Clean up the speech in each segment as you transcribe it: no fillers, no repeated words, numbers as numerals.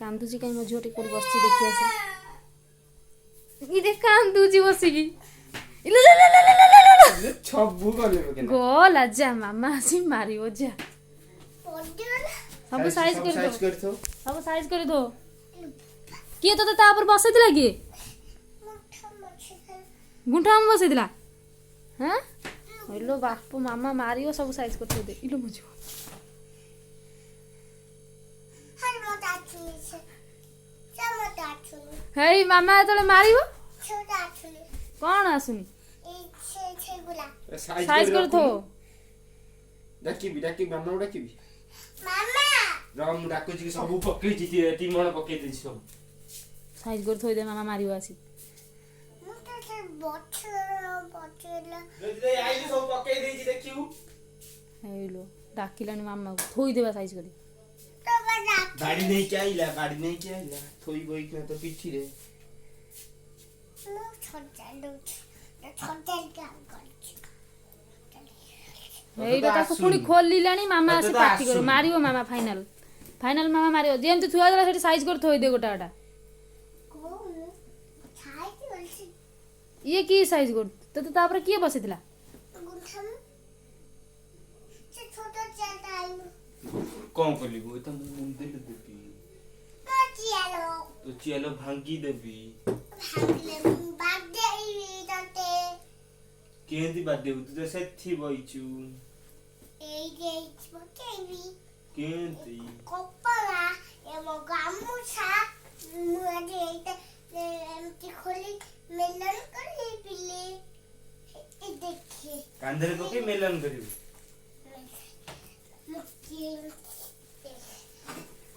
କାନ୍ଦୁଛି କାଇଁ ମୋ ଝିଅ? ଟିକେ କୋଉଠି ବସିଛି ଦେଖି ଆସେ। ଇରେ, କାନ୍ଦୁଛି ବସିକି। ଇଲୋ ଲୋ ଲୋ ଲୋ ଲୋ ଲୋ ଲୋ ଲୋ। ସବୁ ଗଲେ ପକେଇଲା। ଗଲା, ଯା, ମାମା ଆସି ମାରିବ, ଯା। ସବୁ ସାଇଜ ସବୁ କରିଦೋ। ସାଇଜ କରିଥୋ। ସବୁ ସାଇଜ କରିଦୋ। କିଏ ତୋତେ ତା ଉପରେ ବସେଇଥିଲା? କିଏ ଗୁଣ୍ଠା ଆମ ବସେଇଥିଲା? ହଁ ଇଲୋ ବାପୁ, ମାମା ମାରିବ। ସବୁ ସାଇଜ କରିଥୋଇ ଦେ। ଇଲୋ ମୋ ଝିଅ। ହେଇ, ମାମା ଯେତେବେଳେ ମାରିବ। କଣ ଆସୁନି? ସାଇଜ ସାଇଜ କରିଥୋ। ଡାକିବି, ଡାକିବି, ମାମାକୁ ଡାକିବି। ରହ, ମୁଁ ଡାକୁଛି କି। ସବୁ ପକେଇଛି, ତିମଣ ପକେଇ ଦେଇଛି ସବୁ। ସାଇଜ କରି ଥୋଇଦେ, ମାମା ମାରିବ ଆସି। ଆଇଲି, ସବୁ ପକେଇ ଦେଇଛି, ଦେଖିବୁ। ହେଇଲୋ, ଡାକିଲାଣି ମାମାକୁ। ଥୋଇଦେବା ସାଇଜ କରି। ବାଡି ନେଇକି ଆଇଲା, ବାଡି ନେଇକି ଆଇଲା, ଥୋଇବ ଏଇଖିନା ତ ପିଠିରେ। ଏଇଟା ତ ତାକୁ ଆସୁନି। ପୁଣି ଖୋଲିଲାଣି, ମାମା ତତେ ଆସି ତ ପାଟି କରିବ। ଆସୁନି। ମାରିବ ମାମା, ଫାଇନାଲ ଫାଇନାଲ ମାମା ମାରିବ। ଯେମିତି ଥୁଆ ଦେଲା ସେଠି ସାଇଜ କରି ଥୋଇଦେ ଗୋଟା ଗୋଟା। ଇଏ କି ସାଇଜ କରୁ? ତତେ ତାପରେ କିଏ ବସେଇଥିଲା? କଣ କରିବୁ? ତ ମୁଁ ମୁଣ୍ଡରେ ଦେବି, ତୋ ଚିଆଲ ଭାଙ୍ଗି ଦେବି। କେମିତି ବାଡେଇବୁ? ତୁ ତ ସେଠି ବଇଛୁ। କେମିତି? କପଡ଼ା ଏବଂ ଗାମୁଛା ମୁଁ ଆଜି ଏଇଟା ଏମିତି ଖୋଲି ମେଲନ କରିଥିଲି, ଦେଖି। କାନ୍ଧରେ ପକେଇ ମେଲନ କରିବୁ? ମୁଁ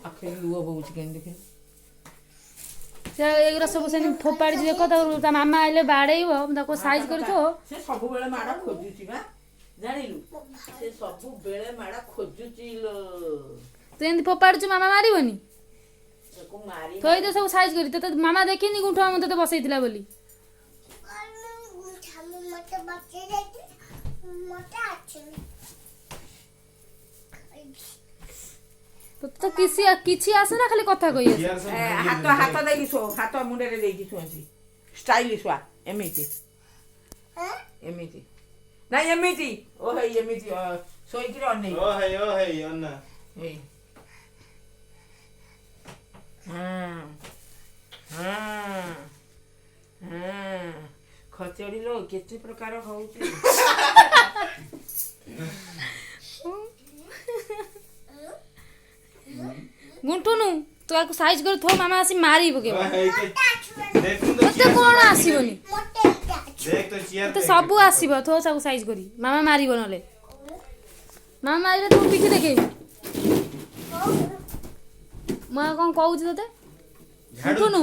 ଆଖିରୁ ଲୁହ ବହୁଛି କେମିତି ଦେଖିଲୁ। ସେ ଏଗୁରା ସବୁ ସେମିତି ଫୋପାଡ଼ିଛି, ଦେଖ ତାକୁ। ତା ମାମା ଆଇଲେ ବାଡ଼େଇବ। ତାକୁ ସାଇଜ କରିଥୋ। ସେ ସବୁବେଳେ ମାଡ଼ ଖୋଜୁଛି ବା, ଜାଣିଲୁ? ସେ ସବୁବେଳେ ମାଡ଼ ଖୋଜୁଛି ଲୋ। ତୁ ଏମିତି ଫୋପାଡ଼ୁଛୁ, ମାମା ମାରିବନି? ତାକୁ ମାରି ଥୋଇଦେ ସବୁ ସାଇଜ କରି। ତତେ ମାମା ଦେଖିନି ଗୁଣ୍ଠୁ ଆମ ତତେ ବସେଇଥିଲା ବୋଲି? ମତେ ବସେଇ ଦେଇକି ମତେ ଆସୁନି। ତୋତେ ତ କିଛି କିଛି ଆସେ ନା, ଖାଲି କଥା କହି ଆସେ। ଚିଆର ସବୁ ଏ, ଭାଙ୍ଗି ହାତ ଦେବି। ହାତ ଦେଇକି ଶୋ, ହାତ ମୁଣ୍ଡରେ ଦେଇକି ଶୁଅନ୍ତି। ଷ୍ଟାଇଲ ଶୁଆ, ଏମିତି ଏମିତି ନାଇଁ, ଏମିତି ଓ ହେଇ, ଏମିତି ଶୋଇକିରି ଅନେଇ। ଓ ହେଇ, ଓ ହେଇ, ଅନା। ଏଇ, ହଁ ହଁ, ଖଚଡ଼ି ଲୋ, କେତେ ପ୍ରକାର ହଉଛି। ଗୁଣ୍ଠୁନୁ, ତୁ ଆକୁ ସାଇଜ କରି ଥୋ, ମାମା ଆସି ମାରି ପକେଇବ। ଓ ହେଇ, ଦେଖୁନୁ ତ ତୋତେ ଚିଆର ସବୁ କଣ ଭାଙ୍ଗି ଆସିବନି? ଦେବି। ଦେଖ ତ ଚିଆର। ତୋତେ ଦେଖ, ସବୁ ଦେଖ। ଆସିବ। ଥୋ ସବୁ ସାଇଜ କରି, ମାମା ମାରିବ ନହେଲେ। ମାମା ମାରିଲେ ତୁ ପିଠି ଦେଖେଇବୁ। ମୁଁ ଆଉ କଣ କହୁଛି ତୋତେ? ଝାଡୁ ଗୁଣ୍ଠୁନୁ।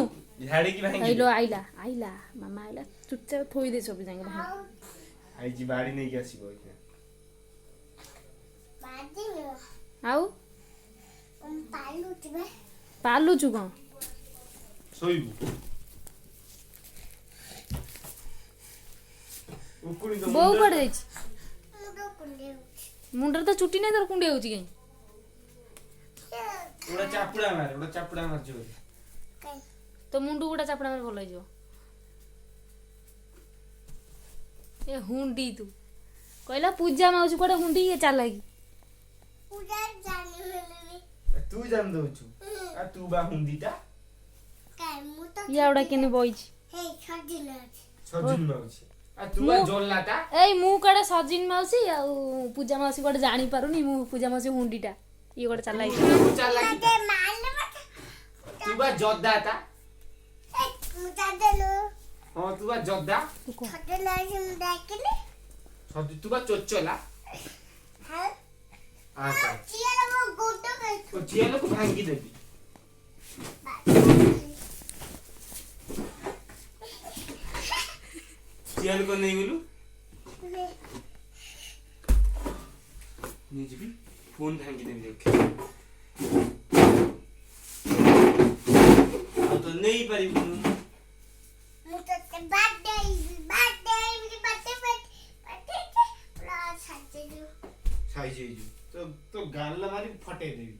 ଝାଡିକି ଭାଙ୍ଗି ଆଇଲୋ, ଆଇଲା, ଆଇଲା, ମାମା ଆଇଲା। ଚୁପଚାପ ଥୋଇଦେ ସବୁ ଯାକ ଭାଙ୍ଗି। ଆଇଛି, ବାଡି ନେଇକି ଆସିବ ଏଇଖିନା। ଆଉ ପାଲୁଛୁ କଣ? ଶୋଇବୁ ଉକୁଣି ତ ବୋଉ ମୁଣ୍ଡ- କୁଆଡେ ଯାଇଛି? ମୁଣ୍ଡରେ ତ ଚୁଟି ନାହିଁ, ତୋର କୁଣ୍ଡେଇ ହଉଛି କାଇଁ? ଗୋଟେ ଚାପୁଡା ମାରେ, ଗୋଟେ ଚାପୁଡା ମାର ଜୋରେ। ତୋ ମୁଣ୍ଡକୁ ଗୋଟେ ଚାପୁଡ଼ା ମାରେ, ଭଲ ହେଇଯିବ। ଏ ହୁଣ୍ଡି, ତୁ କହିଲା ପୂଜା ମାଉସୀ କୁଆଡେ ହୁଣ୍ଡି, ଇଏ ଚାଲାକି। ତୁ ଜାଣି ଦଉଛୁ ଆଉ ତୁ ବା ହୁଣ୍ଡିଟା। ଇଆ ଗୁଡା କେମିତି ବଇଛି। ସଜିନ ମାଉସୀ ଆଉ ତୁ ବା ମୁଁ- ଜଲାଟା। ଏଇ, ମୁଁ କୁଆଡେ ସଜିନ ମାଉସୀ ଆଉ ପୂଜା ମାଉସୀ କୁଆଡେ ଜାଣିପାରୁନି। ମୁଁ ପୂଜା ମାଉସୀ ହୁଣ୍ଡିଟା, ଇଏ ଗୋଟେ ଚାଲାକି। ତୁ ଚାଲାକି, ତୁ ବା ଜଦାଟା। ହଁ, ତୁ ବା ଜଦା। ତୁ କହ। ତୁ ବା ଚୋଚଲା। ଆଚ୍ଛା, ତୋ ଚିଆଲକୁ ଭାଙ୍ଗି ଦେବି। ଚିଆଲ କଣ ନେଇଗଲୁ? ନେଇଯିବି, ଫୋନ ଭାଙ୍ଗି ଦେବି ଦେଖ। ଆଉ ତ ନେଇପାରିବୁନୁ। ମୁଁ ତତେ ବାଡେଇବି, ବାଡେଇବି, ବାଡେଇ ବାଡେଇ ପୁରା ଛାଡ଼ିଦେବି। ସାଇଜ ହେଇଯିବୁ ତ, ତୋ ଗାଲ ମାରି ଫଟେଇ ଦେବି।